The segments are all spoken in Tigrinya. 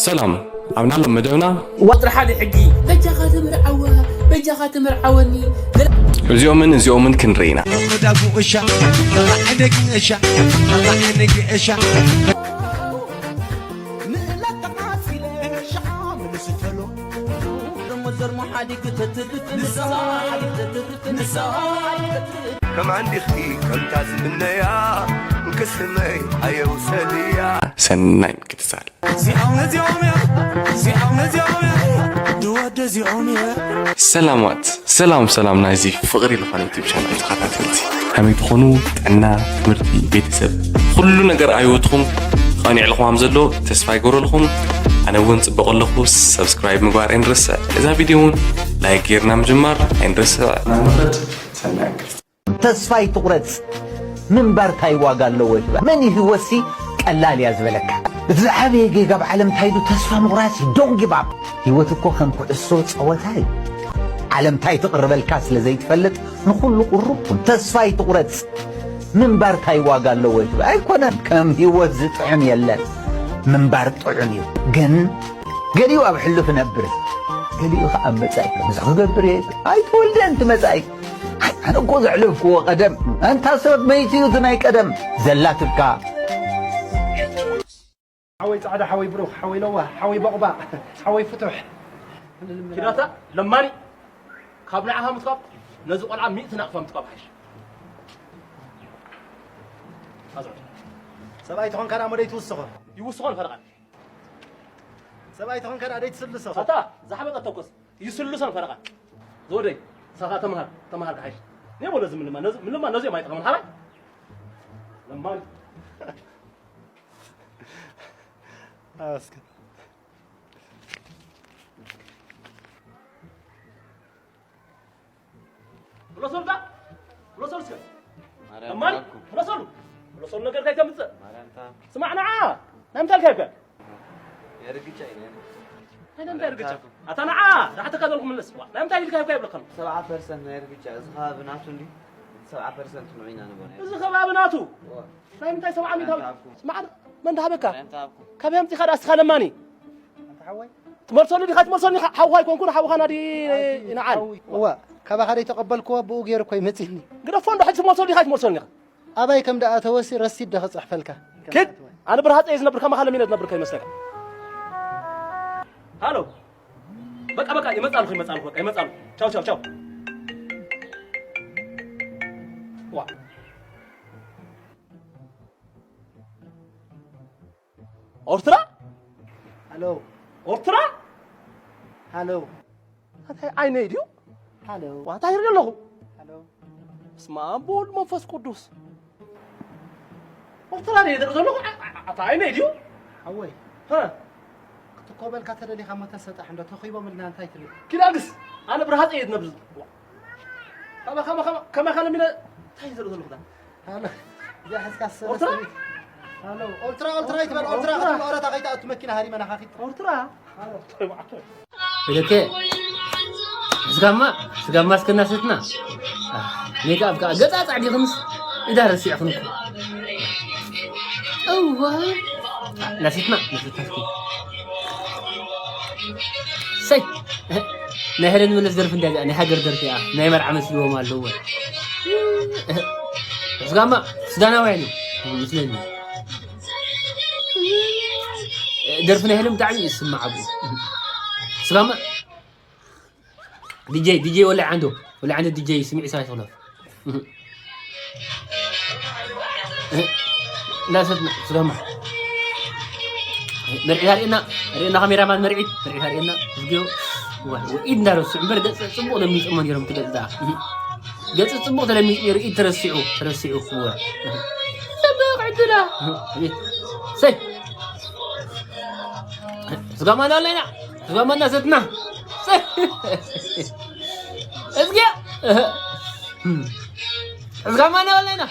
ሰላም፣ ኣብ ናሎም መደብና ቁፅሪ ሓደ ሕጊ። በጃኻ ተመርዓዋ፣ በጃኻ ተመርዓወኒ። እዚኦምን እዚኦምን ክንርኢ ኢና። ከማን ዲኺ ከምታ ዝምነያ፣ ቅስመይ ኣየውሰድያ። ሰናይ ምክትታል። እዚኦም፣ እዚኦም እዮም፣ እዚኦም፣ እዚኦም እዮም፣ ድወደ እዚኦም እዮም። ሰላማት፣ ሰላም፣ ሰላም ናይዚ ፍቕሪ ዝኾነ ዩቲዩብ ቻናል ተኸታተልቲ። ከመይ ትኾኑ? ጥዕና፣ ትምህርቲ፣ ቤተሰብ፣ ኩሉ ነገር ኣብ ህይወትኹም ቐኒዕልኹም ከም ዘሎ ተስፋ ይገብረልኹም። ኣነ እውን ጽቡቕ ኣለኹ። ሰብስክራይብ ምግባር ኣይንረስዕ። እዛ ቪድዮ እውን ላይክ ጌርና ምጅማር ኣይንረስዕ። ናንኸድ ሰናይ እንክልቲ። ተስፋ ኣይትቑረጽ። ምንባር ታይ ዋጋ ኣለዎ ይትብል? መን እዩ ህይወትሲ ቀላል እያ ዝበለካ? እቲ ዝዓበየ ጌጋ ኣብ ዓለም እንታይ ኢሉ? ተስፋ ምቑራጽ እዩ። Don't give up። ህይወት እኮ ከም ኩዕሶ ጸወታ እዩ። ዓለም እንታይ ትቕርበልካ ስለ ዘይትፈልጥ ንኹሉ ቁሩብ ኩን። ተስፋ ኣይትቑረጽ። ምንባር ታይ ዋጋ ኣለዎ ይትብል? ኣይኮነን። ከም ህይወት ዝጥዕም የለን። ምንባር ጥዑም እዩ። ግን ገሊኡ ኣብ ሕሉፍ እነብር፣ ገሊኡ ኸዓ ኣብ መጻኢ። እዚ ክገብር እየ። ኣይትወልደን እቲ መጻኢ። ኣይ፣ ኣነ እኮ ዘዕለፍክዎ ቀደም። ኣንታ ሰብ መይቱ እዩ እቲ ናይ ቀደም ዘላትብካ። ሓወይ ጻዕዳ፣ ሓወይ ብሩኽ፣ ሓወይ ለዋህ፣ ሓወይ ቦቕባቕ፣ ሓወይ ፍቱሕ። ኪዳታ ለማኒ፣ ካብ ንዓኻ ምትካብ ነዚ ቆልዓ ሚእቲ ናቕፋ ምትካብ ሓይሽ። ኣዝዑ። ሰብኣይ ትኾንካ ደኣ እሞ ደይትውስኾ። ይውስኾ ንፈረቓ። ሰብኣይ ትኾንካ ደኣ ደይትስልሶ። ኣታ፣ ዝሓበጠ ተኮስ። ይስልሶ ንፈረቓ። ዝወደይ፣ ሳኻ ተምሃር፣ ተምሃር ክሓይሽ። ኔ በሎ እዚ ምልማ፣ ነዚ፣ ምልማ ነዚ እዮም ኣይጠቕምን። ሓራይ? ለማኒ። ኣስከ። ፍለሶሉ ዳ? ፍለሶሉ እስከ። ማርያም ለማኒ፣ ትሃብኩም። ፍለሶሉ። ፍለሶሉ ነገር ካይተምጽእ። ማርያም ትሃብኩም። ስማዕ ንዓ። ናይ ምንታይ ኢልካ ይብካ? ናይ ርግጫ እዩ፣ ናይ ርግጫ። ናይ ምንታይ ርግጫ? ኣታ ንዓ፣ ንዓተካ ዘለኹ ምለስ። ዋ፣ ናይ ምንታይ ኢልካ ይብካ ይብለካ ኣሎ። ሰብዓ ፐርሰንት ናይ ርግጫ፣ እዚ ከባቢ ናቱ እንድዩ። ሰብዓ ፐርሰንት ንዑ ኢና ንብሎ ናይ እዚ ከባቢ ናቱ። ዋ። ናይ ምንታይ ሰብዓ ሚእቲ? ማርያም ትሃብኩም። ስማዕ፣ መን ዝሃበካ? ማርያም ትሃብኩም። ካበይ ኣምጺኻ ደኣ እስኻ ለማኒ? ኣንታ ሓወይ። ትመልሰሉ ዲኻ ትመልሰኒ ኢኻ? ሓውኻ ኣይኮንኩን፣ ሓውኻ ናዲ ኣቲ ንዓል። ሓዊ። እዋ፣ ካባኻ ደይተቐበልክዎ ብኡ ገይሩ እኮ ይመጽእኒ። ግደፎ እንዶ፣ ሕጂ ትመልሰሉ ዲኻ ኣይትመልሰሉን ኢኻ? ኣባይ ከም ደኣ ተወሲ ረሲድ ዶ ክጽሕፈልካ? ኪድ! ኣነ ብርሃጸ እየ ዝነብር፣ ከማኻ ለሚነ ዝነብር ከይመስለካ። ሃሎ። በቃ፣ በቃ፣ ይመጻልኩ፣ ይመጻልኩ፣ በቃ፣ ይመጻልኩ። ቻው፣ ቻው፣ ቻው። ዋ። ኦርትራ? ሃሎ። ኦርትራ? ሃሎ። ኣታይ ዓይነይ ድዩ? ሃሎ። ዋታ ይርኢ ኣለኹ። ሃሎ። በስመ ኣብ ወወልድ መንፈስ ቅዱስ። ኦርትራ ድየ ዝርኢ ዘለኹ? ኣ-፣ ኣ-፣ ኣታ ዓይነይ ድዩ? ሓወይ። ሃ? ክትኮበልካ ተደሊኻ እሞ ተሰጣሕ እንዶ ተኺቦምልና እንታይ ትብል? ኪድ ኣልግስ። ኣነ ብርሃጸ እየ ዝነብር። ከመ-፣ ከመ-፣ ከመ-፣ ከመ-፣ ከመ-፣ ከመ-፣ እንታይ ዝርኢ ዘለኹ ዳ? ሃሎ፣ እዚኣ ሒዝካ ሰለስተ ኦልትራ? ሚእቲ። ሃሎ፣ ኦልትራ፣ ኦልትራ ይትበል፣ ኦልትራ ኦልትራ። ክትብል ኦረታ ከይትኣቱ መኪና ሃሪመና ካኺት። ኦልትራ? ሃሎ። ኢለከ፣ ስጋማ፣ ስጋማ እስከ እናሰትና። ሜክኣፕ ከዓ ገጻ ጻዕዲ ክንስ፣ ኢዳ ረሲዕኽን እኮ። እዋ። ናሰትና፣ ናሰትና እስኪ። ሰይ፣ ናይ ሄለን መለስ ደርፊ እንድያ እዚኣ፣ ናይ ሃገር ደርፊ እያ። ናይ መርዓ መስልዎም ኣለዎ። ስጋማ ሱዳናውያን እዩ መስለኒ። ደርፊ ናይ ሄለን ብጣዕሚ እዩ ዝስማዕ ኣብኡ። ስጋማ ዲጀይ፣ ዲጀይ ወላዕ ዓንዶ፣ ወላዕ ዓንዶ ዲጀይ ስሚዕ ሳይ ትኽለፍ። ላሰትና ስጋማ። መርዒት ኣርእየና፣ ኣርእየና ካሜራማን መርዒት፣ መርዒት ኣርእየና። እዝግዮ። ዋ፣ ኢድ እንዳረስዕ እምበር ገጽ ጽቡቕ ለሚጾሞ ነይሮም እቲ ገጽ ደኣ። ገጽ ጽቡቕ ተለሚጹ ነይሩ፣ ኢድ ተረሲዑ፣ ተረሲዑ። ዋ። ጽቡቕ ዕድላ። ሰይ። ስጋማ እንዳለና፣ ስጋማ እንዳሰትና። እዝግዮ። ስጋማ እንዳበለና።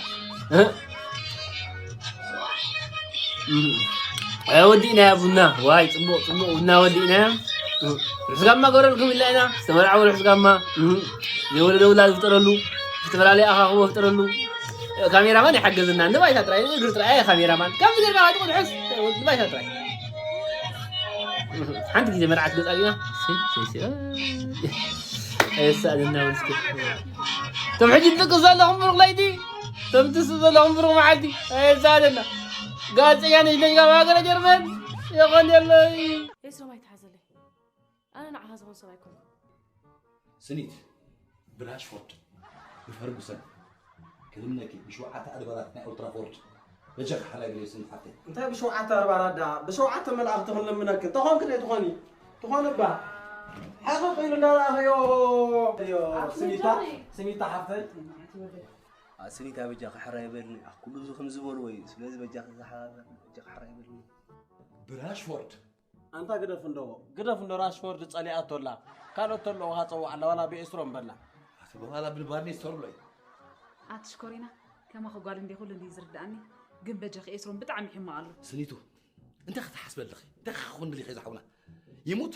ወዲእናያ ቡና። ዋይ፣ ጽቡቕ፣ ጽቡቕ ቡና ወዲእናያ። ርሑስ ጋማ ገረልኩም ኢልና ኢና። ዝተመርዓወ ርሑስ ጋማ። ዘይወለደ ውላድ ይፍጠረሉ። ዝተፈላለየ ኣኻኽቦ ይፍጠረሉ። ካሜራማን ይሓገዝና። ንባይታ ጥራይ፣ እግሪ ጥራይ፣ ኣየ ካሜራማን። ከምዚ ጌርና ዋይ ጥቁር ሕስ፣ ንባይታ ጥራይ። ሓንቲ ግዜ መርዓት ገጻ ዲና። ሲ፣ ሲ፣ ሲ፣ እ፣ ኣይሳእንና ውስኪ። እቶም ሕጂ ትጥቅስ ዘለኹም ብሩኽ ለይቲ፣ እቶም ትስእ ዘለኹም ብሩኽ መዓልቲ። ኣይሳእንና። ጋዜጠኛ ነሽ ነሽ ካብ ሃገረ ጀርመን። ይኾን የለይ። ኤስሮም ኣይትሓዘለይ። ኣነ ንዓኻ ዝኾን ሰብ ኣይኮንኩን። ስኒት፣ ብራሽፎርድ፣ ብፈርጉሰን ክልምነኪ፣ ብሸውዓተ ኣድባራት ናይ ኦልትራፎርድ በጃኺ ሓራይ በልዮ ስኒት ሓፍተይ። እንታይ ብሸውዓተ ኣድባራት ደኣ? ብሸውዓተ መላእኽቲ ክንልምነኪ። ተኾንኪ ዶ ኣይትኾኒ? ትኾኒ እባ። ሕቕቕ ኢሉ እንዳረኣኽዮ። ዮ፣ ኣብ ስኒታ፣ ትምንጆሪ። ስኒታ ሓፍተይ። ኣ፣ ስኒታ በጃኺ ሓራይ በልኒ። ኣ፣ ኩሉ እዚ ከም ዝበልዎ እዩ። ስለዚ በጃኺ ዝሓ-፣ በጃኺ ሓራይ በልኒ። ብራሽፎርድ። ኣንታ ግደፍ እንዶ፣ ግደፍ እንዶ ራሽፎርድ ጸሊኣቶ ኣላ። ካልኦት ተለዉ ኸኣ ጸውዓላ፣ ዋላ ብኤስሮም በላ። ኣቲ በኋላ ብልባኒ ስተርሎ እዩ። ኣቲ ሽኮሪና፣ ከማኺ ጓል እንድየ ኩሉ እንድዩ ዝርድኣኒ፣ ግን በጃኺ ኤስሮም ብጣዕሚ ሕማቕ ኣሎ። ስኒቱ፣ እንታይ ክትሓስበ ኣለኺ? እንታይ ክኸውን ደሊኺ ዝሓውና? ይሙት?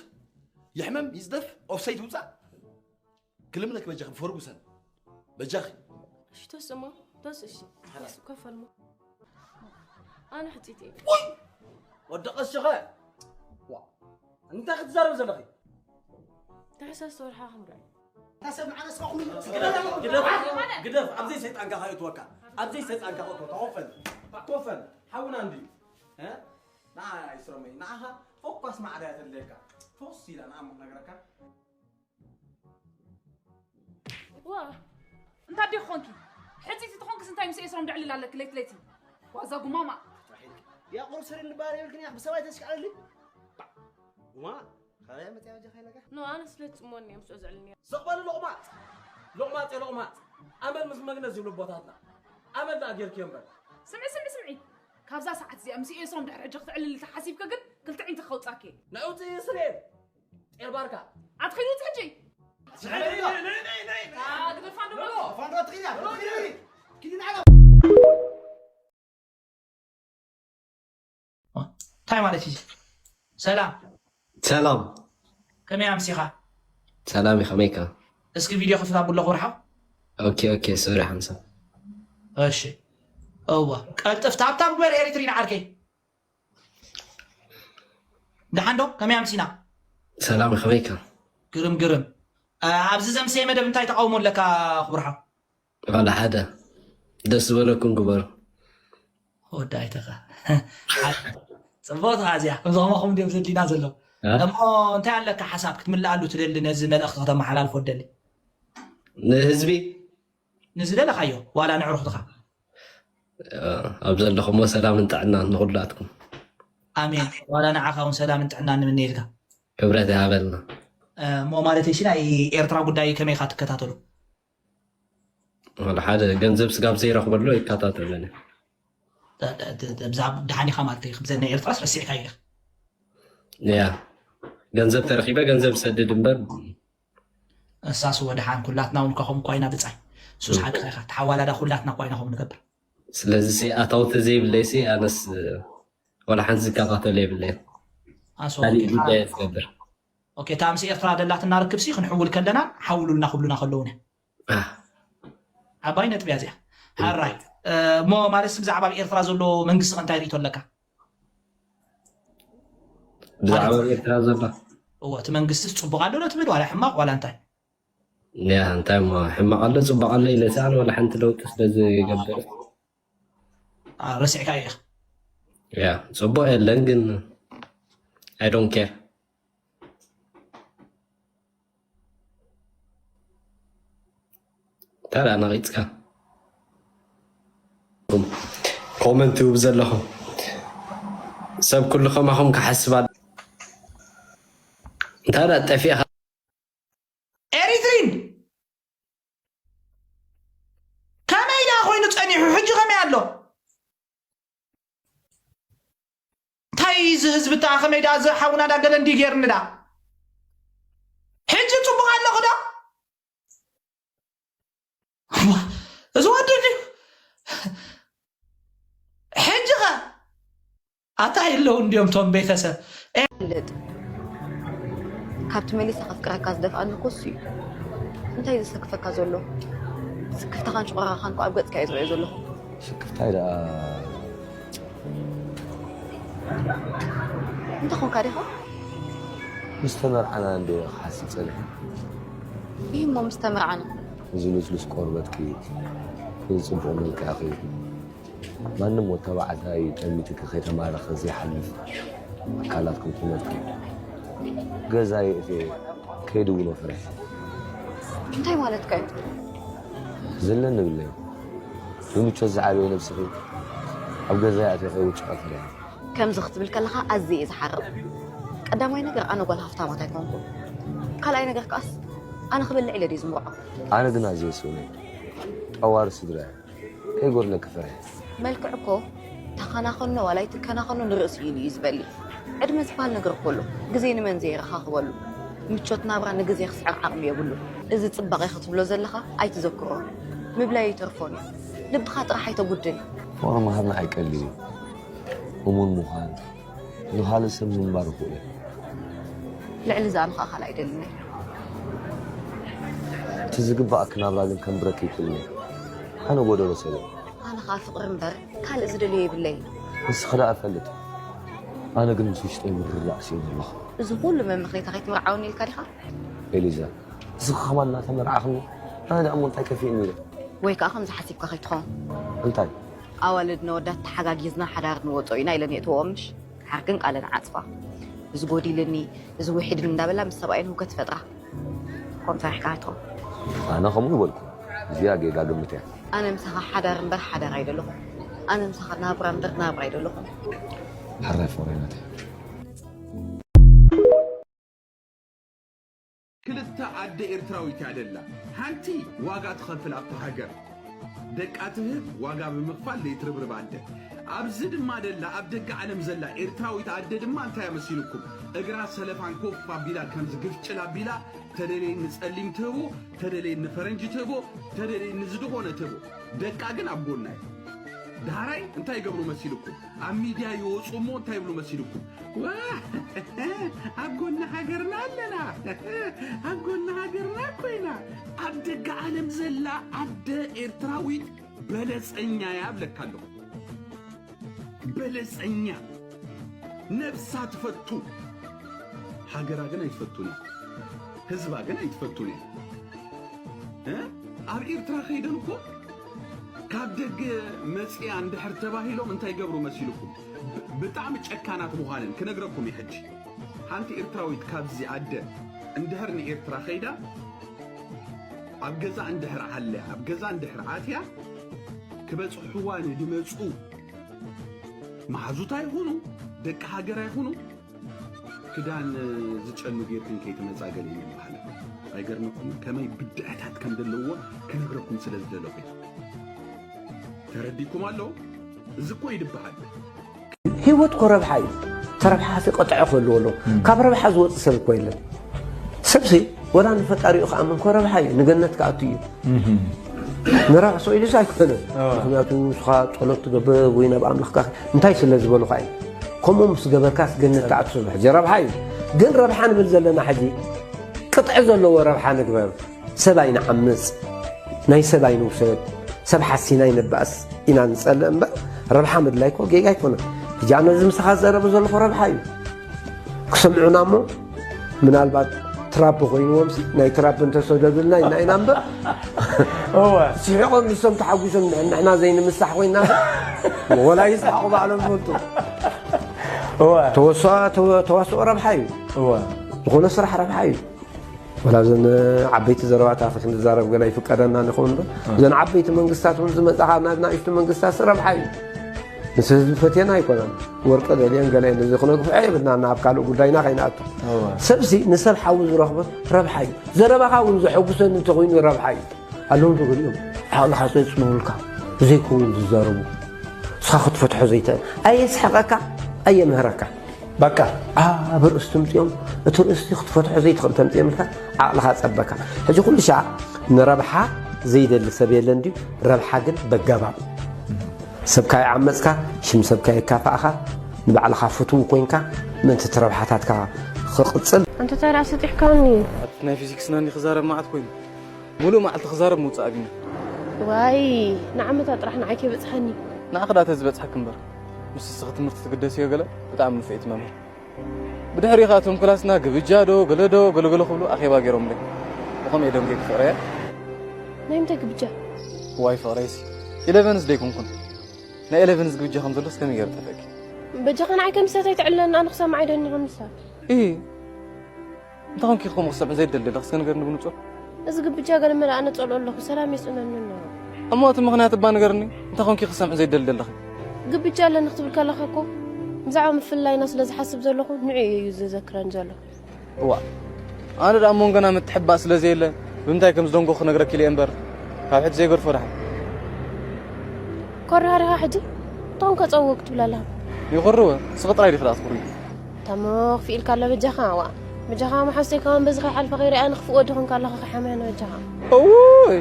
ይሕመም? ይጽደፍ? ኦፍሳይድ ይውጻእ? ክልምነኪ በጃኺ ብፈርጉሰን። በጃኺ። እሺ፣ ተስ እሞ፣ ተስ እሺ። ሓራይ። ተስ ኮፍ በል እሞ። ኣነ ሕጽይቲ እየ። ውይ! ወዲ ቀሺ ኸ? ዋ። እንታይ ክትዛረብ ዘለኺ? ታሕሳስ ወርሓ ክንርኢ። እታ ሰብ ንዓና ስኻ ኩሉ ግደፍ፣ ግደፍ፣ ግደፍ። ኣብዘይ ሰይጣንካ ከእትወካ። ኣብዘይ ሰይጣንካ ከእትወካ። ኮፈን። ኮፈን። ሓውና እንድዩ። እ? ንዓ ኣይስረመይ። ንዓኻ ፈኳስ ማዕዳ እያ ተድልየካ። ፈስ ኢላ ንዓ እሞ ክነግረካ። ዋ። እንታይ ዲኺ ኾንኪ? ሕጽይቲ ተኾንክስ እንታይ ምስ ኤስሮም ደዕልል ኣለኪ ለይቲ ለይቲ? ዋዛ ጉማማ። ጥራሕ ኢልኪ። ያ ቁሩብ ስሪ እንበሃል የብልክን ኢኻ ብሰብኣይ ተስኪዓለሊ? ባ-፣ ጉማማ፣ ካበይ መጽያ በጃኻ ኢለካ? ኖ፣ ኣነ ስለ ትጽሞኒ እየ ምስኦ ዘዕልል ነይረ። ስቕ በሊ ሎቕማጽ! ሎቕማጽ እየ ሎቕማጽ! ኣመል ምስ መግነዝ ይብሉ ኣቦታትና። ኣመል ደኣ ጌርክዮ እምበር። ስምዒ፣ ስምዒ፣ ስምዒ! ካብዛ ሰዓት እዚኣ ምስ ኤስሮም ድሕሪ ሕጂ ክትዕልል ተሓሲብኪ ግን ክልተ ኣዒንቲ ከውጻኪ እየ። ናይ ውጽኢ ስርኤት! ጤል ባርካ። ኣትኸይድ ሕጂ። ስሕሪ ነይ፣ ነይ፣ ነይ፣ ነይ፣ ነይ። ኣግደፋ ዶ ኖ፣ ኖ። ፋንዶ ትኽያ፣ ትኽያ። ኪዲ ንዓላ። እንታይ ማለት እዩ? ሰላም። ሰላም። ከመይ ኣምሲኻ? ሰላም እዩ፣ ከመይካ? እስኪ ቪድዮ ክፍት ኣብሎ ክብርሓው። ኦኬ፣ ኦኬ፣ ሶሪ ሓምሳ። እሺ። እወ፣ ቀልጥፍ ታብታብ ግበር ኤሪትሪን ዓርከይ። ደሓን ዶ? ከመይ ኣምሲና? ሰላም፣ ከመይካ? ግርም፣ ግርም። እ፣ ኣብዚ ዘምሰየ መደብ እንታይ ተቃውሞ ኣለካ ክብርሓው? ዋላ ሓደ። ደስ ዝበለኩም ግበሩ። ወዲ ኣይተኻ። ጽቡቕቲ እዚኣ። ከምዚ ከማኹም ድዮም ዘድሊና ዘለዉ? እ? እሞ እንታይ ኣለካ ሓሳብ ክትምልኣሉ ትደሊ ነዚ መልእኽቲ ከተመሓላልፎ ትደሊ? ንህዝቢ? ንዝደለኻዮ፣ ዋላ ንዕሩኽትኻ። እ፣ ኣብ ዘለኹሞ ሰላምን ጥዕናን ንኹላትኩም። ኣሜን። ዋላ ንዓኻ እውን ሰላምን ጥዕናን ንምነየልካ። ክብረት ይሃበልና። እ፣ እሞ ማለተይሲ ናይ ኤርትራ ጉዳይ ከመይ ኢኻ ትከታተሎ? ወላ ሓደ ገንዘብ ስጋብ ዘይረኽበሉ ይከታተለኒ። ደ-፣ ደ-፣ ደ-፣ ብዛ-፣ ደሓን ኢኻ ማለት እዩ። ከምዚ ናይ ኤርትራስ ረሲዕካዮ ኢኻ። ያ፣ ገንዘብ ተረኺበ ገንዘብ ሰድድ እምበር። እሳስ ወደሓን ኩላትና እውን ከኸም እኳ ኢና ብጻይ። ሱስ እም። ሓቅኻ ኢኻ። ተሓዋላዳ ኩላትና እኳ ኢና ከምኡ ንገብር። ስለዚ ሲ ኣታዊ ተዘይብለይ ሲ ኣነስ ወላ ሓንቲ ዝከታተሎ የብለይን። ኣስ ካሊእ ኦኬ። ጉዳይ እየ ዝገብር። ኦኬ፣ እታ ምስ ኤርትራ ደላትና ርክብ ሲ ክንሕውል ከለና ሓውሉልና ክብሉና ከለዉ ነ። ኣህ። ዓባይ ነጥቢ እያ እዚኣ። እም። ሓራይ፣ እ፣ እሞ ማለት ሲ ብዛዕባ ኣብ ኤርትራ ዘሎ መንግስቲ ከ እንታይ ርእይቶ ኣለካ? ብዛዕባ ማለት ኣብ ኤርትራ ዘሎ? እወ፣ እቲ መንግስቲ ጽቡቕ ኣሎ ዶ ትብል ዋላ ሕማቕ ዋላ እንታይ? ያ፣ እንታይ እሞ ሕማቕ ኣሎ ጽቡቕ ኣሎ ኢለ ሰኣን ዋላ ሓንቲ ለውጢ ስለ ዝገብር። አ፣ ረሲዕካዮ ኢኻ። ያ፣ ጽቡቕ የለን ግን I don't care። እንታይ ደኣ ነቒጽካ? ኮመንት ትህቡ ዘለኹም ሰብ ኩሉ ከማኹም ክሓስብ ኣለ-፣ እንታይ ደኣ ጠፊእኻ? ኤሪትሪን ከመይ ደኣ ኮይኑ ጸኒሑ? ሕጂ ከመይ ኣሎ? እንታይ እዚ ህዝቢ ደኣ ከመይ ደኣ እዚ ሓውና ደኣ ገለ እንዲ ጌርኒ ደኣ? ሕጂ ጽቡቕ ኣለኹ ዶ? እዋ፣ እዚ ወዲ ድዩ? ሕጂ ኸ? ኣታ የለዉ እንድዮም ቶም ቤተሰብ። ፈልጥ። ካብቲ መሊሳ ከፍቅረካ ዝደፍኣኒ እኮ እሱ እዩ። እንታይ እዩ ዘሰክፈካ ዘሎ? ስክፍታኻን ሽቆራኻን እኮ ኣብ ገጽካ እየ ዝሪኦ ዘለኹ። ስክፍታይ ደኣ እንታይ ኾንካ ዲኻ? ምስ ተመርዓና እንደ ክሓስብ ጸኒሐ። ይህ እሞ ምስ ተመርዓና እዚ ልስሉስ ቆርበትኪ፣ እዚ ጽቡቕ መልክዕኪ፣ ማንም ወድ ተባዕታይ ጠሚትኪ ከይተማረኸ ዘይሓልፍ ኣካላትኩም ክመልኪ። ገዛ የእትየ ከይድውሎ ፈሪሐ። እንታይ ማለትካ እዩ? ዘለኒ ብለይ ብምቾት ዝዓበየ ነብስኺ ኣብ ገዛ የእትየ ከይውጭቐ ፈሪሐ። ከምዚ ክትብል ከለኻ ኣዝየ እየ ዝሓርቕ። ቀዳማይ ነገር ኣነ ጓል ሃፍታማት ኣይኮንኩን። ካልኣይ ነገር ከኣስ ኣነ ክበልዕ ኢለ ድየ ዝምርዖ? ኣነ ግን ኣዝየ ስእኑ እየ። ጠዋሪ ስድራ እየ። ከይጎድለኪ ፈሪሐ። መልክዕ እኮ ተኸናኸኖ ዋላ ኣይትከናኸኖ ንርእሲ ኢሉ እዩ ዝበሊ። ዕድመ ዝበሃል ነገር እኮ ኣሎ። ግዜ ንመን ዘየረኻኽበሉ። ምቾት ናብራ ንግዜ ክስዕር ዓቕሚ የብሉን። እዚ ጽባቐ ክትብሎ ዘለኻ ኣይትዘክሮ። ምብላይ ኣይተርፎን እዩ። ልብኻ ጥራሕ ኣይተጉድል። ፍቕሪ ምሃብ ንዓይ ቀሊል እዩ። እሙን ምዃን፣ ንኻልእ ሰብ ምንባር ይኽእሉ እዮም። ልዕሊ እዛ ኣነ ኸኣ ካልእ ኣይደልን እየ። እቲ ዝግባኣኪ ናብራ ግን ከንብረኪ ይክእልኒ። ኣነ ጎደሎ ሰብ እየ። ኣነ ኸኣ ፍቕሪ እምበር ካልእ ዝደልዮ የብለይን። ንስኺ ደኣ ፈልጥ። ኣነ ግን ምስ ውሽጠይ ምርዳእ ስኢነ ኣለኹ። እዚ ኹሉ መመኽነይታ ከይትምርዓወኒ ኢልካ ዲኻ? ኤሊዛ፣ ንስኺ ኸማን እናተመርዓኽኒ ኣነ ደኣ እሞ እንታይ ከፊእኒ ኢለ። ወይ ከኣ ከምዚ ሓሲብካ ከይትኸውን። እንታይ? ኣዋልድን ኣወዳት ተሓጋጊዝና ሓዳር ንወጾ ኢና ኢለን የእትወኦ ምሽ? ድሓር ግን ቃለን ዓጽፋ። እዚ ጎዲልኒ፣ እዚ ውሒድኒ እንዳበላ ምስ ሰብኣየን ህውከት ይፈጥራ። ከምኡ ፈሪሕካ ኣይትኸውን። ኣነ ከምኡ ይበልኩ። እዚኣ ጌጋ ግምት እያ። ኣነ ምሳኻ ሓዳር እምበር ሓዳር ኣይደለኹን። ኣነ ምሳኻ ናብራ እምበር ናብራ ኣይደለኹን። ሕራይ ፍቕረይ ናተይ። ክልተ ኣደ ኤርትራዊት እያ ደላ። ሓንቲ ዋጋ ትኸፍል ኣብታ ሃገር ደቃ ትህብ፣ ዋጋ ብምኽፋል ዘይትርብርብ ኣደ። ኣብዚ ድማ ደላ ኣብ ደገ ዓለም ዘላ ኤርትራዊት ኣደ ድማ እንታይ እያ መሲልኩም? እግራ ሰለፋን ኮፍ ኣቢላ ከምዚ ግፍጭል ኣቢላ ተደለየኒ ጸሊም ትህቦ፣ ተደለየኒ ፈረንጂ ትህቦ፣ ተደለየኒ ዝድኾነ ትህቦ። ደቃ ግን ኣብ ጎና እዩ። ዳሕራይ እንታይ ይገብሩ መሲልኩም? ኣብ ሚድያ ይወፁ እሞ እንታይ ይብሉ መሲልኩም? ዋ፣ ኣብ ጎኒ ሃገርና ኣለና፣ ኣብ ጎኒ ሃገርና እኮ ኢና። ኣብ ደገ ዓለም ዘላ ኣደ ኤርትራዊት በለፀኛ እያ እብለካ ኣለኹ። በለፀኛ፣ ነብሳ ትፈቱ፣ ሃገራ ግን ኣይትፈቱን እያ፣ ህዝባ ግን ኣይትፈቱን እያ። እ? ኣብ ኤርትራ ከይደን እኮ ካብ ደገ መፅያ እንድሕር ተባሂሎም እንታይ ይገብሩ መሲልኩም? ብ-፣ ብጣዕሚ ጨካናት ምዃነን ክነግረኩም እየ ሕጂ። ሓንቲ ኤርትራዊት ካብዚ ኣደ እንድሕር ንኤርትራ ከይዳ ኣብ ገዛ እንድሕር ዓልያ፣ ኣብ ገዛ እንድሕር ኣትያ ክበፅሕዋ ንድመፁ መሓዙታ ይኹኑ ደቂ ሃገራ ይኹኑ ክዳን ዝጨኑ ጌርክን ከይትመጻ ገለ ይበሃል። ኣይገርመኩምን? ከመይ ብድዐታት ከም ዘለዎ ክነግረኩም ስለ ዝደለኹ እየ። ተረዲኩም ኣሎ? እዚ እኮ ይድበሃል። ህይወት እኮ ረብሓ እዩ። ተረብሓ ሲ ቅጥዒ ክህልዎ ኣለዎ። ካብ ረብሓ ዝወፅእ ሰብ እኮ የለን። ሰብሲ ወላ ንፈጣሪኡ ክኣምን እኮ ረብሓ እዩ። ንገነት ክኣቱ እዩ። ንራሱ ኢሉስ ኣይኮነን። ምክንያቱ ንስኻ ጸሎት ትገብር ወይ ናብ ኣምላኽካ እንታይ ስለ ዝበሉኻ እዩ። ከምኡ ምስ ገበርካስ ገነት ትኣቱ ስለ ሕጂ ረብሓ እዩ። ግን ረብሓ ንብል ዘለና ሕጂ ቅጥዒ ዘለዎ ረብሓ ንግበር። ሰብ ኣይንዓምጽ፣ ናይ ሰብ ኣይንውሰድ፣ ሰብ ሓሲና ኣይንባእስ ኢና ንጸልእ እምበር ረብሓ ምድላይ እኮ ጌጋ ኣይኮነን። ሕጂ ኣነ እዚ ምሳኻ ዝዛረቦ ዘለኹ ረብሓ እዩ። ክሰምዑና እሞ ምናልባት ትራምፕ ኮይንዎም ሲ ናይ ትራምፕ እንተሰደዱልና ኢና ኢና እምበር እወ። ስሒቖም ንሶም ተሓጒሶም ንሕና ዘይንምሳሕ ኮይና ወላ ይስሓቑ ባዕሎም ይፈልጡ። እወ። ተወስኦ ተወ- ተዋስኦ ረብሓ እዩ። እወ። ዝኾነ ስራሕ ረብሓ እዩ። ወላ እዘን ዓበይቲ ዘረባታት ክንዛረብ ገለ ይፍቀደና ንኸውን እምበር እዘን ዓበይቲ መንግስታት እውን ዝመጻኻ ናብ ናእሽቱ መንግስታት ረብሓ እዩ። ምስ ህዝቢ ፈትየና ኣይኮናን። ወርቂ ደልየን ገለ ነዚ ክነግፍዖ የብልና ናብ ካልእ ጉዳይና ከይንኣቱ። እወ። ሰብሲ ንሰብ ሓዊ ዝረኽቦ ረብሓ እዩ። ዘረባኻ እውን ዘሐጉሰኒ እንተኾይኑ ረብሓ እዩ። ኣለዉ ዶ ገሊኦም ዓቕልኻ ዘጽንዑልካ ዘይከውን ዝዛረቡ ንስኻ ክትፈትሖ ዘይትእል ኣየስሕቐካ ኣየምህረካ። በቃ ኣብ ርእስቲ ምፅኦም እቲ ርእስቲ ክትፈትሖ ዘይትኽእል ተምፅኦምልካ ዓቕልኻ ፀበካ። ሕጂ ኩሉ ሻዕ ንረብሓ ዘይደሊ ሰብ የለን ድዩ? ረብሓ ግን በጋባብ ሰብካ ይዓመፅካ፣ ሽም ሰብካ የካፋእኻ፣ ንባዕልኻ ፍትው ኮይንካ ምእንቲ እቲ ረብሓታትካ ክቕፅል። ኣንተ ታዲያ ኣሰጢሕካኒ። ኣብቲ ናይ ፊዚክስ ናኒ ክዛረብ መዓት ኮይኑ ሙሉእ መዓልቲ ክዛረብ ምውፃእ ኣቢኒ። ዋይ ንዓመታ ጥራሕ ንዓይ ከይበፅሓኒ። ንዓኺ ደኣ ተዝበፅሓኪ እምበር ምስ እስኺ ትምህርቲ ትግደስዮ ገለ ብጣዕሚ ንፍዒት መምህር። ብድሕሪኡ ከኣ እቶም ክላስና ግብጃ ዶ ገለ ዶ ገለገለ ክብሉ ኣኼባ ገይሮምለይ። ብኸምኡ እየ ደንጒየኪ ፍቕረይ። ናይ ምንታይ ግብጃ? ዋይ ፍቕረይሲ፣ ኢለቨንስ ዶ ኣይኮንኩን? ናይ ኢለቨንስ ግብጃ ከም ዘሎስ ከመይ ገይሩ ጠፍእኪ? በጃኻ ንዓይ ከም ስህተት ኣይተዕልለኒ፣ ኣነ ክሰምዕ ኣይደልን ከም ስህተት። እሂ፣ እንታይ ኮንኪ ከምኡ ክሰምዕ ዘይደሊ ዘለኺ እስከ ንገርኒ ብንጹር? እዚ ግብጃ ገለ መለ ኣነ ጸልኦ ኣለኹ፣ ሰላም የስእነኒ ኣሎ። እሞ እቲ ምኽንያት እባ ንገርኒ፣ እንታይ ኮንኪ ክሰምዕ ዘይደሊ ዘለኺ? ግብጃ ኣለኒ ክትብል ከለኻ እኮ ብዛዕባ ምፍልላይና ስለ ዝሓስብ ዘለኹ ንዕኡ እዩ ዘዘክረኒ ዘሎ። እዋ፣ ኣነ ደኣ እሞ ገና ምትሕባእ ስለ ዘየለ ብምንታይ ከም ዝደንጎ ክነግረኪ ኢለ እምበር ካብ ሕጂ ዘይገድፎ ደሓን። ኮሪኻ ዲኻ ሕጂ? እንታይ ኮንካ ጸወግ ትብል ኣለኻ? ይኹርወ፣ ንስኺ ጥራይ ዲኺ ደኣ ትኹርዩ? ታሞ ክፍእ ኢልካ ኣሎ በጃኻ፣ ዋእ። በጃኻ መሓዝተይ ከማን በዚ ከይሓልፈ ከይሪኣ ንኽፍእ ወዲ ኮንካ ኣለኻ ከሓምያ ንበጃኻ። እውይ!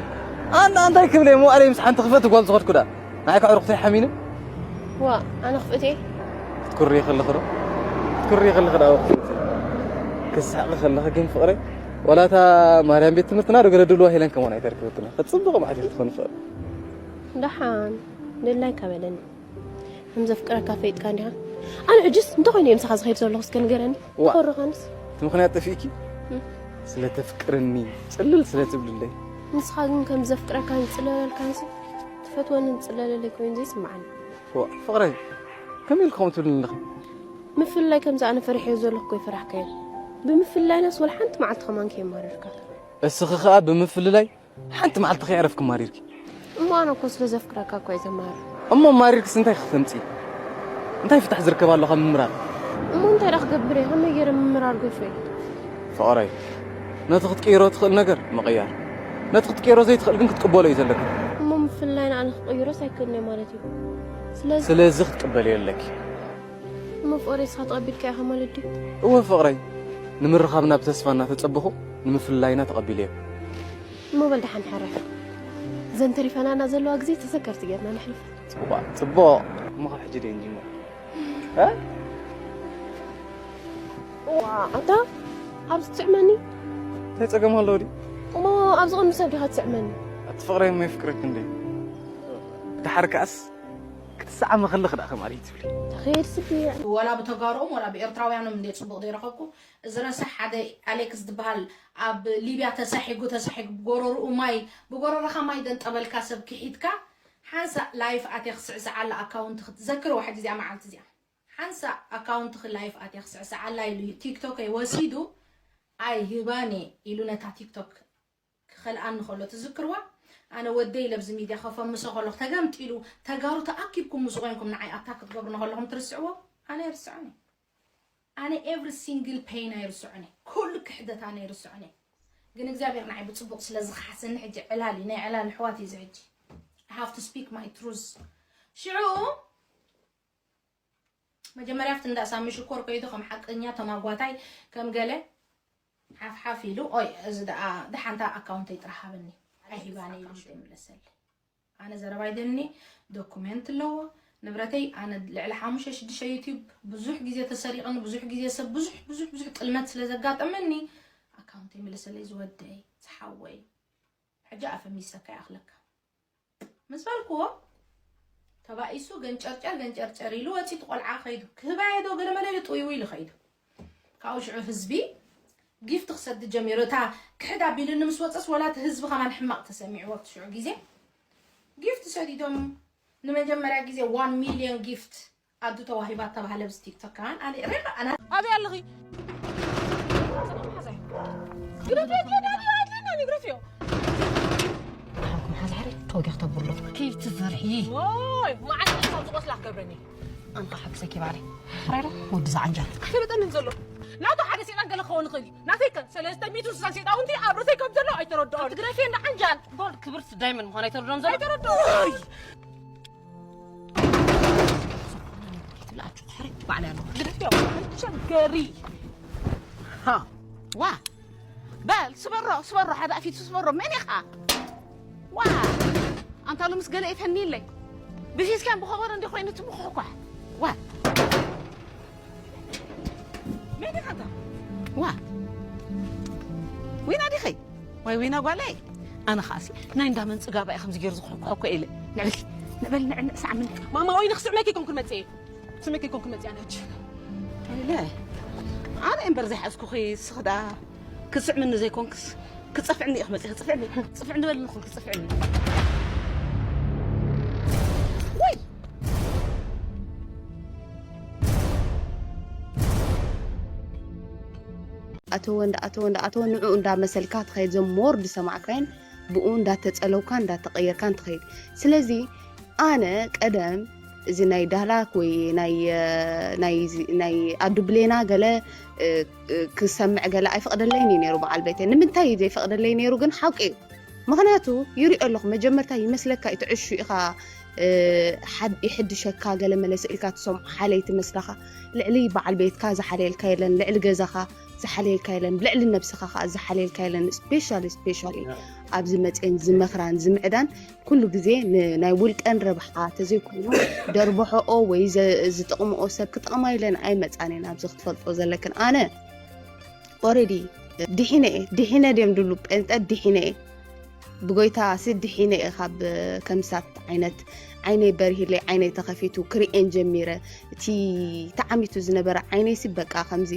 ኣነ እንታይ ክብል እየ መዋእለይ ምስ ሓንቲ ክፍእቲ ጓል ዝኸድኩ ደኣ? ንዓይ ከዕርኹተይ ሓሚነ? ዋእ፣ ኣነ ክፍእቲ እየ? ክትኩሪ ከለኺ ዶ? ክትኩሪ ከለኺ ደኣ ክፍእቲ። ክስሕቂ ከለኺ ግን ፍቕረይ፣ ዋላ እታ ማርያም ቤት ትምህርትና ዶ ገለ ድልዋ ሄለን ከማን ኣይተርክበትና። ክትጽብቕ መዓት ኢኺ ትኾኒ ፍቕረይ። ደሓን፣ ደላይካ በለኒ። ከም ዘፍቅረካ ፈይጥካ እንዲኻ? ኣነ ሕጅስ እንተ ኾይነ እየ ምሳኻ ዝኸይድ ዘለኹ እስከ ንገረኒ። ዋ። ተኾረኻንስ? እቲ ምኽንያት ጠፊእኪ? እም። ስለ ተፍቅርኒ፣ ጽልል ስለ ትብልለይ። ንስኻ ግን ከም ዘፍቅረካን ዝጽለለልካንሲ፣ ትፈትወንን ትጽለለለይ ኮይኑ ዘይስምዓኒ። ዋ፣ ፍቕረይ፣ ከመይ ኢልኪ ከምኡ ትብልኒ ኣለኺ? ምፍልላይ ከምዚ ኣነ ፈሪሐዮ ዘለኹ እኮ ኣይፈራሕካዮን። ብምፍልላይናስ ወላ ሓንቲ መዓልቲ ከማን ከየማረርካ። እስኺ ኸኣ ብምፍልላይ ሓንቲ መዓልቲ ከየዕረፍኪ ማሪርኪ። እሞ ኣነ እኮ ስለ ዘፍቅረካ እኮ እየ ዘማርር። እሞ ማሪርክስ እንታይ ክተምጽኢ? እንታይ ፍታሕ ዝርከብ ኣሎ ካብ ምምራር? እሞ እንታይ ደኣ ክገብር እየ? ከመይ ገይረ ምምራር ጎይፈይ? ፍቕረይ፣ ነቲ ክትቅይሮ ትኽእል ነገር ምቕያር፣ ነቲ ክትቅይሮ ዘይትኽእል ግን ክትቅበሎ እዩ ዘለካ። እሞ ምፍልላይና ኣነ ክቕይሮስ ኣይክእልን እየ ማለት እዩ። ስለዚ ስለዚ ክትቅበልዮ ኣለኪ። እሞ ፍቕረይ ንስኻ ተቐቢልካዮ ኢኻ ማለት ድዩ? እወ ፍቕረይ፣ ንምርኻብና ብተስፋ እናተጸበኹ ንምፍልላይና ተቐቢለዮ። እሞ በል ደሓን ሕረፍ። እዘን ተሪፈናና ዘለዋ ግዜ ተዘከርቲ ጌርና ነሕልፈን። ጽቡቕ፣ ጽቡቕ። እሞ ካብ ሕጂ ደይ ንጅምር። እ? ዋ፣ ኣታ ኣብዚ ትስዕመኒ? እንታይ ጸገም ኣለዎ ድዩ? እሞ ኣብዚ ቅድሚ ሰብ ዲኻ ትስዕመኒ? ኣቲ ፍቕረይ እሞ የፍቅረኪ እንዴ? ደሓር ከኣስ ክትሰዓሚ ከለኺ ደኣ ከማን ትብሊ። ተኸየድ ስዲ። ወላ ብተጋሩኦም ወላ ብኤርትራውያኖም እንዴ ጽቡቕ ዘይረኸብኩ፣ እዚ ረሳሕ ሓደ ኣሌክስ ዝበሃል ኣብ ሊብያ ተሳሒጉ፣ ተሳሒጉ ብጎረርኡ ማይ፣ ብጎረርኻ ማይ ደንጠበልካ ሰብ ክሒድካ፣ ሓንሳእ ላይፍ ኣትየ ክስዕስዓላ ኣካውንት ክትዘክርዋ ሕጂ እዚኣ መዓልቲ እዚኣ። ሓንሳእ ኣካውንትኺ ላይፍ ኣትየ ክስዕስዓላ ኢሉ ቲክቶከይ ወሲዱ፣ ኣይህባን እየ ኢሉ ነታ ቲክቶክ ክኸልኣኒ ከሎ ትዝክርዋ? ኣነ ወደይ ለብዚ ሚድያ ከፈምሶ ከለኹ ተገምጢሉ፣ ተጋሩ ተኣኪብኩም ምስኡ ኮይንኩም ንዓይ ኣታክ ክትገብሩ ከለኹም ትርስዕዎ? ኣነ ኣይርስዖን እየ። ኣነ ኤቭሪ ሲንግል ፔን ኣይርስዖን እየ። ኩሉ ክሕደት ኣነ ኣይርስዖን እየ። ግን እግዚኣብሔር ንዓይ ብጽቡቕ ስለ ዝኸሓሰኒ ሕጂ ዕላል እዩ። ናይ ዕላል ኣሕዋት እዩ እዚ ሕጂ። I have to speak my truth። ሽዑ መጀመርያ ኣብቲ እንዳ ሳሚ ሽኮር ከይዱ ከም ሓቀኛ ተማጓታይ ከም ገለ ሓፍ ሓፍ ኢሉ፣ ኦይ፣ እዚ ደኣ ደሓንታ ኣካውንተይ ጥራሕ ሃበኒ። ኣይሂባኒ ኢሉ ይምለሰለይ። ኣነ ዘረባይ ደኒ ዶኩሜንት ኣለዎ ንብረተይ። ኣነ ልዕሊ ሓሙሽተ ሽዱሽተ ዩቲዩብ ብዙሕ ግዜ ተሰሪቕኒ፣ ብዙሕ ግዜ ሰብ ብዙሕ፣ ብዙሕ፣ ብዙሕ ጥልመት ስለ ዘጋጠመኒ ኣካውንተይ ምለሰለይ ዝወደይ፣ ዝሓወይ። ሕጂ ኣፈሚሰካ ይኣኽለካ። ምስ በልክዎ፣ ተባኢሱ ገንጨርጨር ገንጨርጨር ኢሉ ወጺኡ፣ እቲ ቆልዓ ከይዱ። ክህባየ ዶ ገለ መለ ኢሉ ጥውይው ኢሉ ከይዱ። ካብኡ ሽዑ ህዝቢ ጊፍት ክሰዲ ጀሚሩ። እታ ክሕድ ኣቢሉኒ ምስ ወጸስ፣ ወላ እቲ ህዝቢ ከማን ሕማቕ ተሰሚዕዎ ኣብቲ ሽዑ ግዜ። ጊፍት ሰዲዶም፣ ንመጀመርያ ግዜ ዋን ሚልዮን ጊፍት ኣዱ ተዋሂባ ተባህለ። ብዚ ቲክቶክ ከማን ኣነ ሪኻ ኣና ኣበይ ኣለኺ? ግረፍዮ፣ ዳኒ፣ ኣድለና፣ ግረፍዮ። ሓንኩም ሓዛ ሕሪ ተወጊኽ ተብሎ። ከይትፈርሒ። ዎይ፣ መዓት ካብ ዝቆስላ ክገብረኒ። ኣንታ ሓቂ ሰኪ ባሪ። ሕራይ ዶ? ወዲ ዝዓንጃል። ኣይፈለጠንን ዘሎ። ናቱ ሓደ ሰይጣን ገለ ክኸውን ይኽእል እዩ። ናተይ ከ ሰለስተ ሚእቲ ስሳን ሰይጣውንቲ ኣብ ርእሰይ ከም ዘሎ ኣይተረድኦን። ትግረፊ እንዳ ዓንጃል። ጎልድ ክብርቲ ዳይመንድ ምዃን ኣይተረድኦም ዘሎ። ኣይተረድኦን። ትብላችሁ። ሕራይ ባዕላ ያለው። ግደፍዮ። ቸገሪ። ሃ። ዋ። በል ስበሮ፣ ስበሮ፣ ሓደ ኣፊቱ ስበሮ። መን ኢኻ? ዋ። ኣንታ ሎምስ ገለ ይፈኒ ኢለይ። ብፊስካን ብኸበሮ እንዲ ኮይኑ ትምኹሕኳሕ። ዋ። መን ኢኻ ኣንታ? ዋ። ዊና ዲኺ? ዋይ ዊና ጓለይ። ኣነ ኸኣሲ ናይ እንዳ መን ጽጋባ እየ ከምዚ ገይሩ ዝኹሕኩሖ እኮ ኢለ። ንዕበል፣ ንዕበል፣ ንዕ፣ ንዕ፣ ሳዕ ምን። ማማ፣ ወይ ንኽስዕመኪ ኮንኩ መጽኤ። ስመኪ ኮንኩ መጽያ ነች። ኢለ። ኣነ እምበር ዘይሓዝኩኺ፣ ስኽዳ ክስዕምኒ ዘይኮንክስ ክጸፍዕኒ ኢኽ መጺኺ። ጽፍዕኒ፣ ጽፍዕኒ በልኒ፣ ክጽፍዕኒ። ወይ! ኣተወ እንዳ ኣተወ እንዳ ኣተወ ንዕኡ እንዳመሰልካ ትኸይድ፣ ዘም ሞር ዝሰማዕካዮን ብኡ እንዳተጸለውካ እንዳተቐየርካን ትኸይድ። ስለዚ ኣነ ቀደም እዚ ናይ ዳህላክ ወይ ናይ ናይ እዚ- ናይ ኣዱ ብሌና ገለ እ፣ እ፣ ክሰምዕ ገለ ኣይፈቕደለይን እዩ ነይሩ በዓል ቤተይ። ንምንታይ እዩ ዘይፈቕደለይ ነይሩ ግን ሓቂ እዩ። ምኽንያቱ ይሪኦ ኣለኹ፣ መጀመርታ ይመስለካ እዩ ትዕሹ ኢኻ፣ እ፣ ሓድ- ይሕድሸካ ገለ መለ ስኢልካ ትሰምዖ ሓለይቲ መስላኻ። ልዕሊ በዓል ቤትካ ዝሓለየልካ የለን፣ ልዕሊ ገዛኻ ዝሓለየልካ የለን፣ ልዕሊ ነብስኻ ኸኣ ዝሓለየልካ የለን። ስፔሻሊ ስፔሻሊ ኣብዚ መፅኤን ዝመኽራን ዝምዕዳን ኩሉ ግዜ ንናይ ውልቀን ረብሓ ተዘይኮይኑ ደርብሖኦ ወይ ዘ- ዝጠቕምኦ ሰብ ክጠቕማ ኢለን ኣይመፃን እየን። ኣብዚ ክትፈልጦ ዘለክን ኣነ ኦሬዲ ድሒነ እየ ድሒነ ድዮም ድብሉ ጴንጠ ድሒነ እየ ብጎይታ ሲ ድሒነ እየ ካብ ከምሳት ዓይነት ዓይነይ በርሂለይ ዓይነይ ተኸፊቱ ክርእየን ጀሚረ እቲ ተዓሚቱ ዝነበረ ዓይነይ ሲ በቃ ከምዚ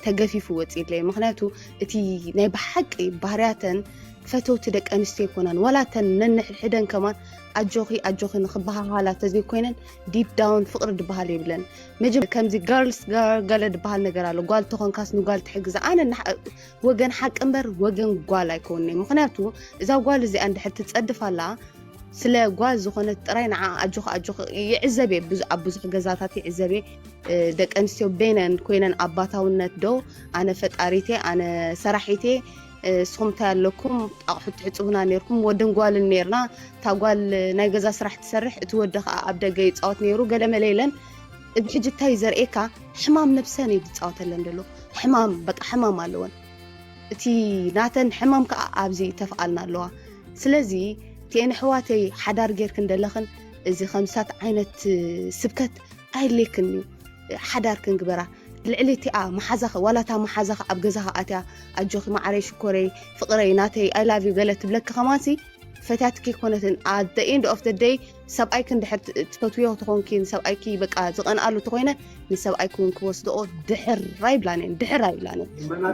ተገፊፉ ወፂለይ ምክንያቱ እቲ ናይ ብሓቂ ባህርያተን ፈተውቲ ደቂ ኣንስትዮ ይኮናን ዋላ ተን ነንሕድሕደን ከማን ኣጆኺ ኣጆኺ ንክበሃሃላ ተዘይኮይነን ዲፕ ዳውን ፍቅሪ ድበሃል የብለን መጀመ ከምዚ ገርልስ ገለ ድበሃል ነገር ኣሎ ጓል ተኾንካስ ንጓል ትሕግዛ ኣነ ወገን ሓቂ እምበር ወገን ጓል ኣይኮንነ ምክንያቱ እዛ ጓል እዚኣ እንድሕር ትፀድፍ ኣላ ስለ ጓል ዝኾነት ጥራይ ንዓ ኣጆኺ ኣጆኺ ይዕዘብ እየ ኣብ ብዙሕ ገዛታት ይዕዘብ እየ ደቂ ኣንስትዮ በይነን ኮይነን ኣባታውነት ዶ ኣነ ፈጣሪቴ ኣነ ሰራሒቴ እስኹም እንታይ ኣለኩም ኣቑሑ ትሕፅቡና ነርኩም ወድን ጓልን ነርና እታ ጓል ናይ ገዛ ስራሕ ትሰርሕ እቲ ወዲ ከዓ ኣብ ደገ ይፃወት ነይሩ ገለመለ ኢለን እዚ ሕጂ እንታይ ዘርእየካ ሕማም ነብሰን እዩ ዝፃወተለን ዘሎ ሕማም በቃ ሕማም ኣለወን እቲ ናተን ሕማም ከዓ ኣብዚ ተፍኣልና ኣለዋ ስለዚ እቲኤን ኣሕዋተይ ሓዳር ጌርክን ደለኽን እዚ ከምሳት ዓይነት ስብከት ኣየድልየክን እዩ ሓዳር ክንግበራ ልዕሊ እቲኣ መሓዛኸ ዋላ እታ መሓዛኸ ኣብ ገዛኻ ኣትያ ኣጆኺ መዓረይ ሽኮረይ ፍቕረይ ናተይ ኣይላቭ ዩ ገለ ትብለኪ ከማንሲ ፈትያትኪ ኮነትን at the end of the day ሰብኣይኪ እንድሕር ትፈትውዮ ተኾንኪ ንሰብኣይኪ በቃ ዝቐንኣሉ ተኾይነ ንሰብኣይኪ እውን ክወስድኦ ድሕር ኣይብላን እየን ድሕር ኣይብላን እየን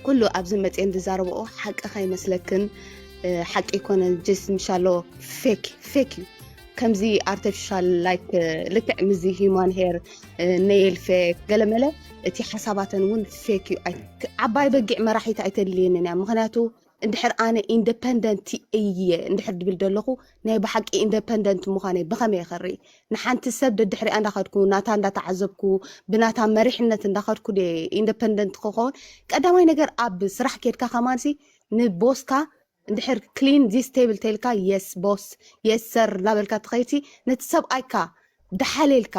ኩሉ ኣብዚ መፅኤን ዝዛረብኦ ሓቂ ከይመስለክን ሓቂ ይኮነን ጀስ ምሻሎ ፌክ ፌክ እዩ ከምዚ artificial like ልክዕ ምዚ human hair nail fake ገለመለ እቲ ሓሳባተን እውን ፌክ እዩ ዓባይ በጊዕ መራሒት ኣይተድልየንን እያ ምክንያቱ እንድሕር ኣነ independent እየ እንድሕር ድብል ደለኹ ናይ ብሓቂ independent ምዃነይ ብኸመይ ክርኢ ንሓንቲ ሰብ ደድሕሪኣ እንዳኸድኩ ናታ እንዳተዓዘብኩ ብናታ መሪሕነት እንዳኸድኩ independent ክኸውን ቀዳማይ ነገር ኣብ ስራሕ ኬድካ ከማንሲ ንቦስካ እንድሕር clean this table ተልካ yes boss yes sir እናበልካ ትኸይድሲ ነቲ ሰብኣይካ ድሓሌልካ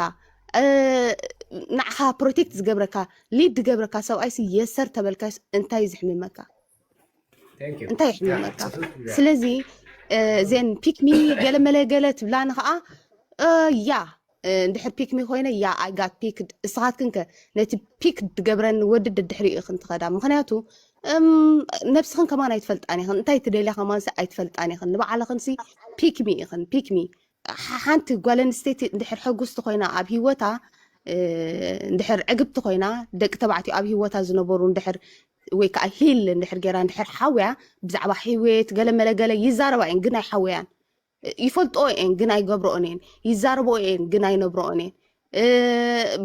ንዓኻ protect ዝገብረካ lead ዝገብረካ ሰብኣይሲ yes sir ተበልካስ እንታይ እዩ ዝሕምመካ እንታይ ይሕምመካ ስለዚ እዘን pick me ገለመለ ገለ ትብላኒ ከዓ ያ እንድሕር pick me ኮይነ ያ I got picked እስኻትክን ከ ነቲ pick ድገብረኒ ወዲ ደድሕሪኡ ኢኽን ትኸዳ ምኽንያቱ ነብስኽን ከማን ኣይትፈልጣን ኢኽን እንታይ ትደልያ ከማንሲ ኣይትፈልጣን ኢኽን ንባዕልኽንሲ pick me ኢኽን pick me ሓንቲ ጓል ኣንስተይቲ እንድሕር ሕጉስቲ ኮይና ኣብ ሂወታ እንድሕር ዕግብቲ ኮይና ደቂ ተባዕትዮ ኣብ ሂወታ ዝነበሩ እንድሕር ወይ ከዓ ሂል እንድሕር ገይራ እንድሕር ሓውያ ብዛዕባ ሂወት ገለ መለገለ ይዛረባ እየን ግን ኣይሓወያን ይፈልጥኦ እየን ግን ኣይገብርኦን እየን ይዛረብኦ እየን ግን ኣይነብርኦን እየን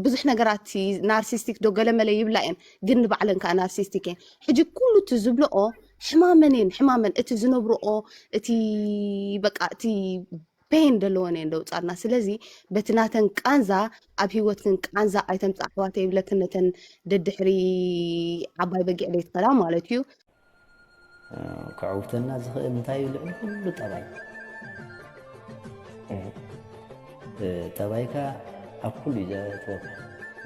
ብዙሕ ነገራት ናርሲስቲክ ዶ ገለመለ ይብላ እየን ግን ንባዕለን ከዓ ናርሲስቲክ እየን ሕጂ ኩሉ እቲ ዝብልኦ ሕማመን እየን ሕማመን እቲ ዝነብርኦ እቲ በቃ እቲ ፔን ዘለወን እየን ደውፃልና ስለዚ በቲ ናተን ቃንዛ ኣብ ሂወትክን ቃንዛ ኣይተምፃ ኣሕዋተ ይብለክን ነተን ደድሕሪ ዓባይ በጊዕ ዘይትኸዳ ማለት እዩ ክዕውተና ዝኽእል እንታይ እዩ ልዕሊ ኩሉ ጠባይ ጠባይካ ኣብ ኩሉ እዩ ዘእትወካ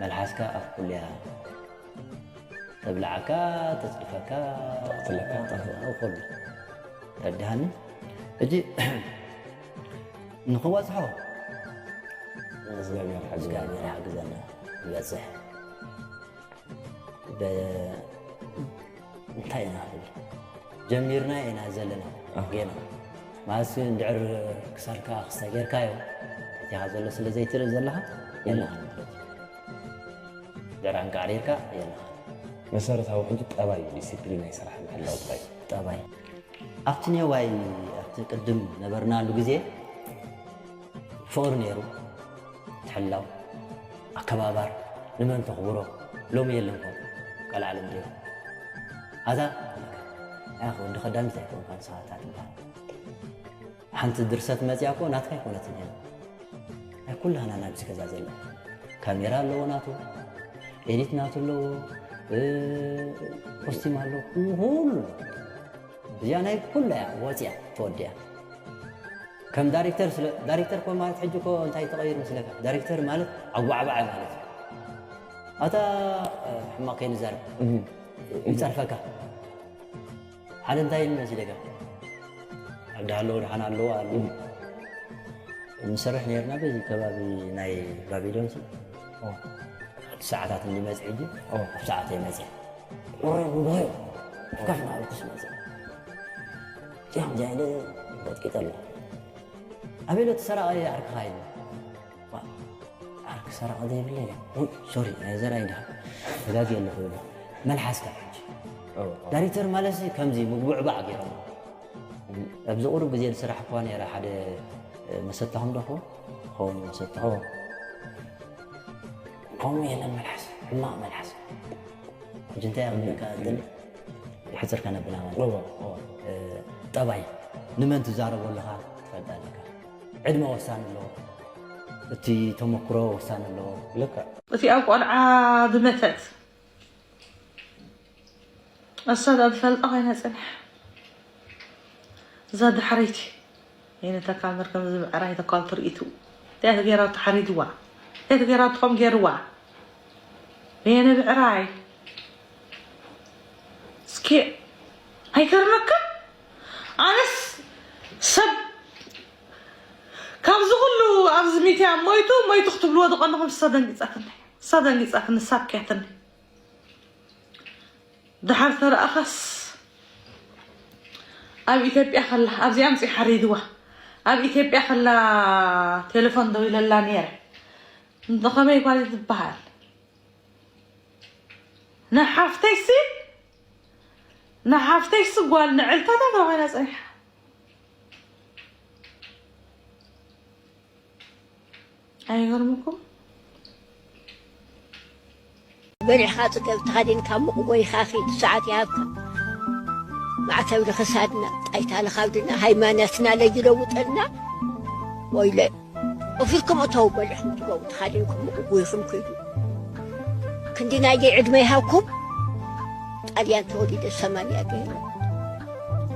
መልሓስካ ኣብ ኩሉ እያ ተብልዓካ ተፅድፈካ ትልካ ኩሉ ተረድሃኒ እጂ ንኽበፅሖ እግዚኣብሔር ሓግዘና ይበፅሕ እንታይ ኢና ንብል ጀሚርና ኢና ዘለና ጌና ማለት እንድዕር ክሳድካ ክስተ ጌርካዮ እቲኻ ዘሎ ስለ ዘይትርኢ ዘለኻ የለኻ ማለት እዩ እንድዕር ኣንቃዕሪርካ የለኻ መሰረታዊ ሕጂ ጠባይ እዩ፣ ዲሲፕሊን ናይ ስራሕ ምሕላው ጥራይ። ጠባይ ኣብቲ ኔዋይ ኣብቲ ቅድም ነበርናሉ ግዜ ፍቕሪ ነይሩ፣ ትሕላው፣ ኣከባባር፣ ንመን ተኽብሮ፣ ሎሚ የለን ኮ ቃል ዓለም ድዮ ኣዛ ያኸ ወዲ ከዳሚት ኣይኮንካን ሰባታት ትበሃል። ሓንቲ ድርሰት መፅያ እኮ ናትካ ኣይኮነትን እያ። ናይ ኩላህና ናብዚ ገዛ ዘላ ካሜራ ኣለዎ ናቱ፣ ኤዲት ናቱ ኣለዎ፣ ኮስቲም ኣለዎ፣ ኩሉ እዚኣ ናይ ኩላ እያ ወፅያ ተወዲያ። ከም ዳይሬክተር ስለ ዳይሬክተር ኮ ማለት ሕጂ ኮ እንታይ ተቐይር መስለካ? ዳይሬክተር ማለት ኣጓዕባዓይ ማለት እዩ። ኣታ ሕማቕ ከይንዛረብ ይፀርፈካ። ሓደ እንታይ ኢሉ መሲለካ? ኣዳ ኣለዎ፣ ደሓን ኣለዎ ኣሉ። ንሰርሕ ነርና በዚ ከባቢ ናይ ባቢሎን ሲ። ሰዓታት እንዲመጽእ ሕጂ ኣብ ሰዓተይ መጽእ። ወረ ጉባኤ ከፍ ናበልኩስ መጽእ። ያም ጃይለ ወጥቂጠ ኣሎ። ኣቤሎ ትሰራቐ ዓርክኻ ኢሉ። ዓርክ ሰራቐ ዘይብለ ኢለ። ሶሪ፣ ዘርኣይ ድኻ? ተጋግየ ኣለኹ ኢሉ። መልሓስካ ሕጂ። ዳይሬክተር ማለት ሲ ከምዚ ምጉብዕባዕ ገይሮም። ኣብዚ ቁሩብ ግዜ ዝስራሕ እኳ ነይረ ሓደ መሰታኹም ዶ ኸውን? ኸውን መሰታኹም። ከምኡ የለን መልሓስ፣ ሕማቕ መልሓስ። ሕጂ እንታይ እያ ክብለካ ዝደሊ? ሕጽር ከነብላ ማለት እዩ። ጠባይ፣ ንመን ትዛረቦ ኣለኻ ትፈልጥ ኣለካ። ዕድመ ወሳኒ ኣለዎ። እቲ ተመክሮ ወሳኒ ኣለዎ። ልክዕ። እቲኣ ቆልዓ ብመተት እሳ ዳ ትፈልጣ ኮይና ጽንሕ። እዛ ድሕረይቲ የነ ተካል መርከም እዚ ብዕራይ ተካል ትርኢቱ። እንታይ ገይራ ተሓሪድዋ? እንታይ ገይራ ትኾም ገይርዋ? የነ ብዕራይ። እስኪ ኣይገርመካ? ኣነስ ሰብ ካብዚ ኩሉ ኣብዚ ሚድያ ሞይቱ ሞይቱ ክትብልዎ ዝቐንኹም እሳ ደንጊጻትኒ። እሳ ደንጊጻትኒ፣ ሳብ ክያትኒ። ደሓር ተረኣኻስ ኣብ ኢትዮጵያ ከላ፣ ኣብዚኣ ኣምጺኡ ሓሪድዋ። ኣብ ኢትዮጵያ ከላ ቴሌፎን ደዊለላ ነይረ። እንተ ኸመይ ጓል ትበሃል? ንሓፍተይሲ፣ ንሓፍተይሲ ጓል ንዕልታታ ኮይና ጸኒሓ። ኣይገርምኩም? በሊዕኻ ጽገብ ተኸዲንካ ሙቕ ጎይኻ ኺድ፣ ሰዓት ይሃብካ። ማዕተብ ንኽሳድና፣ ጣይታ ንኻብድና፣ ሃይማኖትና ለይለውጠልና። ወይለ፣ ኦፊርኩም እተው፣ በሊዕኹም ጽገቡ ተኸዲንኩም ሙቕ ጎይኹም ኪዱ። ክንዲ ናየይ ዕድመ ይሃብኩም። ጣልያን ተወሊደ ሰማንያ ገይረ።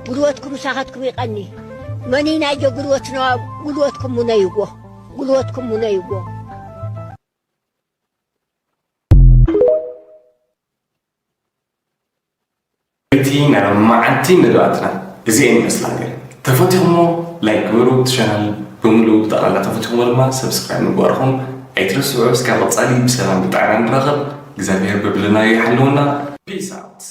ጉልበትኩም ምሳኻትኩም ይቐኒ። መኒናዮ ጉልበትና፣ ጉልበትኩም ሙነይዎ፣ ጉልበትኩም ሙነይዎ። እቲ ናይ መዓልቲ መደባትና እዚኤን ይመስላ ነይረን። ተፈቲኹሞ ላይክ ግበሩ፣ እቲ ቻናል ብምሉኡ ብጠቕላላ ተፈቲኹሞ ድማ ሰብስክራይብ ምግባርኹም ኣይትረስዑ። እስካብ ቀጻሊ ብሰላም ብጥዕና ንራኸብ። እግዚኣብሔር በብለናዮ ይሓልወና። ፒስ ኣውት።